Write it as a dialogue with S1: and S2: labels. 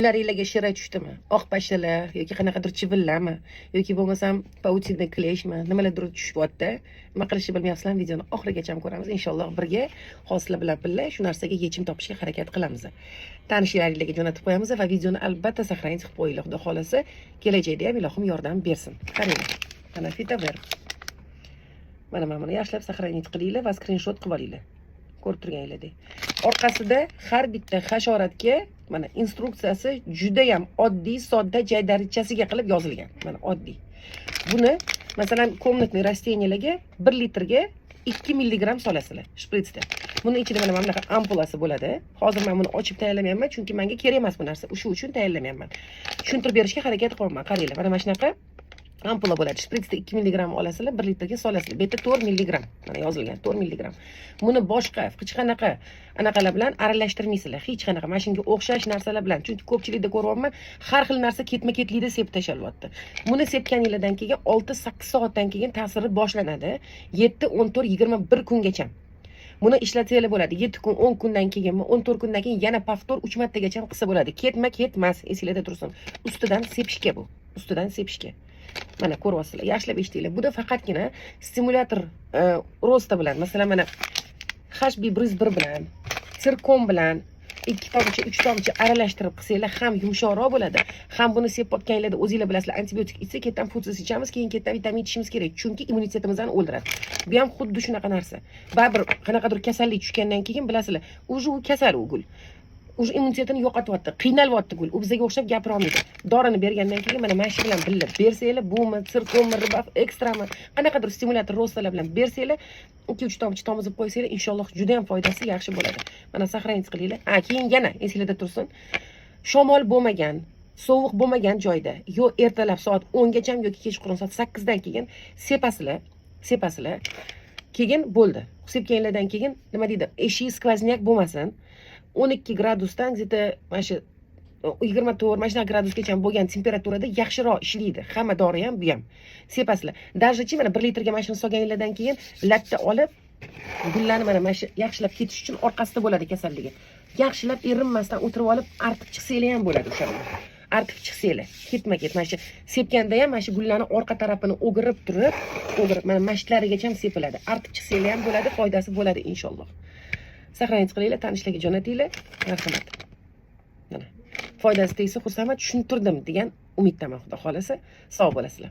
S1: Ullaringlarga shira tushdimi? Oq pashalar yoki qanaqadir chivinlarmi yoki bo'lmasam паутинный клещ mi, nimalardir tushyapti. Nima qilishni bilmayapsizlarmi? Videoni oxirigacha ko'ramiz. Inshaalloh, birga hosila bilan birga shu narsaga yechim topishga harakat qilamiz. Tanishlaringlarga jo'natib qo'yamiz va videoni albatta сохранить qilib qo'yinglar. Xudo xohlasa, kelajakda ham ilohim yordam bersin. Qaranglar. Mana Fitover. Mana buni yaxshilab сохранить qilinglar va skrinshot qilib olinglar. Ko'rib turganinglardek. Orqasida har bitta hasharotga mana instruksiyasi judayam oddiy, sodda, jaydarichasiga qilib yozilgan. Mana oddiy. Buni, masalan, комнатный растения larga 1 litrga 2 milligramm solasizlar shpritsda. Buni ichida mana bunaqa ampulasi bo'ladi. Hozir men buni ochib tayyorlamayapman, chunki menga kerak emas bu narsa. O'sha uchun tayyorlamayapman. Tushuntirib berishga harakat qilyapman. Qaranglar, mana shunaqa ampula bo'ladi. Shpritsda 2 milligramm olasizlar, 1 litrga solasizlar. Bu yerda 4 milligramm mana yozilgan, 4 milligramm. Buni boshqa hech qanaqa anaqalar bilan aralashtirmaysizlar. Hech qanaqa mana shunga o'xshash narsalar bilan. Chunki ko'pchilikda ko'ryapman, har xil narsa ketma-ketlikda sepib tashlalyapti. Buni sepganinglardan keyin 6-8 soatdan keyin ta'siri boshlanadi. 7, 14, 21 kungacha. Buni ishlatsanglar bo'ladi. 7 kun, 10 kundan keyinmi, 14 kundan keyin yana повтор 3 martagacha qilsa bo'ladi. Ketma-ket emas, esinglarda tursin. Ustidan sepishga bu. Ustidan sepishga. Mana ko'ryapsizlar, yaxshilab eshitinglar. Bunda faqatgina стимулятор роста bilan, masalan, mana HB 101 bilan, Sirkom bilan 2 tomchi, 3 tomchi aralashtirib qilsanglar ham yumshoqroq bo'ladi, ham buni sepib otganinglarda o'zinglar bilasizlar, antibiotik ichsa, ketdan futsiz ichamiz, keyin ketdan vitamin ichishimiz kerak, chunki immunitetimizni o'ldiradi. Bu ham xuddi shunaqa narsa. Baribir qanaqadir kasallik tushgandan keyin bilasizlar, уже u kasal u gul. Уже immunitetini yo'qotyapti, qiynalyapti gul. U bizga o'xshab gapira olmaydi. Dorini bergandan keyin mana shu bilan birga bersanglar, bumi, Sirkommi, Ribaf ekstrami, qanaqadir стимулятор роста lar bilan bersanglar, 2-3 tomchi tomizib qo'ysanglar, inshaalloh juda ham foydasi yaxshi bo'ladi. Mana сохранить qilinglar. Ha, keyin yana esinglarda tursin. Shamol bo'lmagan, sovuq bo'lmagan joyda yo ertalab soat 10 gacha yoki kechqurun soat 8 dan keyin sepasizlar, sepasizlar. Keyin bo'ldi. Sepganlardan keyin nima deydi? Eshik сквозняк bo'lmasin. 12 gradusdan где-то mana shu 24, mana shunaqa gradusgacha bo'lgan temperaturada yaxshiroq ishlaydi. Hamma dori ham, bu ham. Sepasizlar. Даже chi mana 1 litrga mana shuni solganinglardan keyin latta olib gullarni mana shu yaxshilab ketish uchun orqasida bo'ladi kasalligi. Yaxshilab erinmasdan o'tirib olib artib chiqsanglar ham bo'ladi o'shani. Artib chiqsanglar, ketma-ket mana shu sepganda ham mana shu gullarni orqa tarafini o'girib turib, o'girib mana mashtlarigacha ham sepiladi. Artib chiqsanglar ham bo'ladi, foydasi bo'ladi inshaalloh. Сохранить qilinglar, tanishlarga jo'natinglar. Marhamat. Mana. Foydasi tegsa xursandman, tushuntirdim degan umiddaman, Xudo xolasa. Sog' bo'lasizlar.